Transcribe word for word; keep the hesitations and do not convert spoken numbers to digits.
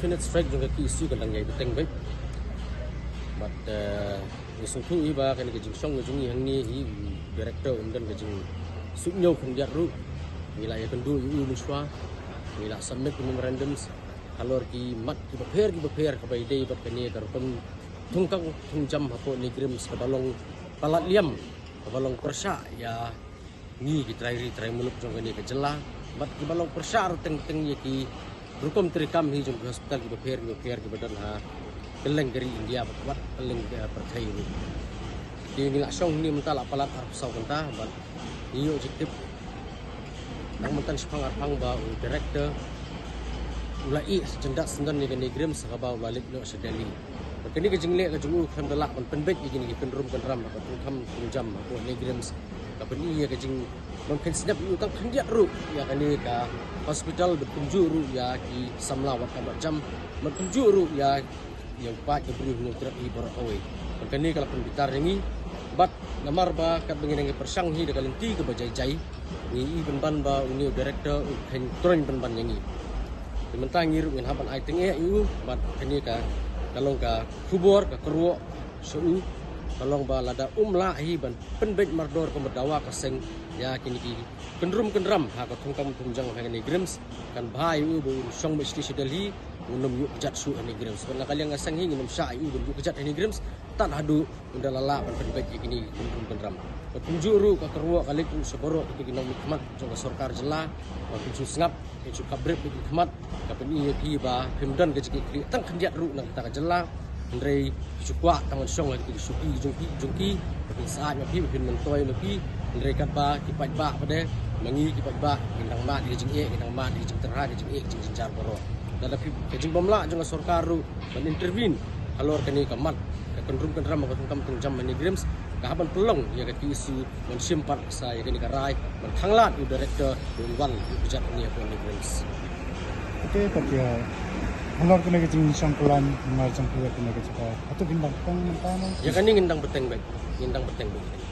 Minute strike jong ka KSU kan dang ïai bteng beit. Bad, eh, ngi sngewthuh hi ba kane ka jingshong ka jong ngi hangne hi, u director um don ka jingsuidñiew khyndiat ruh. Ngi la ïakynduh ïa u mynshuwa. Ngi la submit ki memorandums halor ki mat kiba pher kiba pher kaba ïadei bad kane ka rukom thungkam thungjam hapoh NEIGRIHMS kaba long palat liam, kaba long pyrshah ïa ngi ki trai ri trai muluk jong kane ka jylla, bad kiba long pyrshah ruh teng teng ïa ki rukom treikam hi jong ki hospital kiba pher kiba pher kiba don ha kylleng ka ri India bad wat kylleng ka pyrthei ruh. Te ngi la shong hangne mynta la palat arphew saw kynta bad ngi ïoh jingtip tang mynta shaphang arphang ba u director u la ïeh jyndat syndon ïa ka NEIGRIHMS ha kaba u la leit noh sha Delhi. Bad kane ka jingleh ka jong u khlem da lah ban pynbeit ïa kine ki kynrum kynram ha ka thungkam thungjam hapoh NEIGRIHMS. Ka pyni ïa ka jing bym kheiñ sngap ïa u tang khyndiat ruh ïa kane ka hospital bad kumjuh ruh ïa ki samla wad kam wad jam bad kumjuh ruh ïa ïa u paid ka briew hynñiew trep hi baroh kawei. Bad kane ka la pynbitar ïa ngi bad namar ba katba ngi dang ïa pyrshang hi da ka lynti kaba jai jai, ngi i pynban ba une u director u kheiñ troiñ pynban ïa ngi. Te mynta ngi ruh ngin hap ban ai tyngeh ïa u bad kane ka, ka long ka khubor ka kyrwoh sha u, ka long ba lada um lah hi ban pynbeit mardor kumba dawa ka seng ïa kine ki kynrum kynram ha ka thungkam thungjam ha ka NEIGRIHMS, kan bha ïa u ba un shong beit sha Delhi, un ym ïoh kjat shuh ha NEIGRIHMS. Bad na ka liang ka seng hi ngin ym shah ïa u ban ïoh kjat ha NEIGRIHMS tad haduh ynda la lah ban pynbeit ïa kine ki kynrum kynram. Bad kumjuh ruh ka kyrwoh ka leit ruh sha baroh kito ki nongmihkhmat jong ka sorkar jylla ba kin shu sngap, kin shu khapbrip ïa ki khmat. Ka pyni ïa phi ba phim don ka jingkitkhlieh tang khyndiat ruh na kata ka jylla. Hynrei phi shu kwah tang ban shong ha kito ki shuki jong phi jong ki ba phin syaid ma phi ba phin myntoi ma phi. Hynrei katba ki paidbah pat de ma ngi ki paidbah ngin dang mad ïa ka jingeh, ngin dang mad ïa ka jingtyrha, ka jingeh ka jingjynjar baroh. Lada phi ka jingbymlah jong ka sorkar ruh ban intervene halor kane ka mat ka kynrum kynram ka thungkam thungjam ha NEIGRIHMS, ka hap ban pynlong ïa ka KSU ban shim pat sa ïa kane ka rai ban khanglad ïa u director ban wan ïa u kjat ne ha NEIGRIHMS. Te pat ïa halor kane ka jingshang palat namar jong phi ïa kane ka jaka, hato phin dang bteng mynta ne? Ïa kane ngin dang bteng beit, ngin dang bteng beit.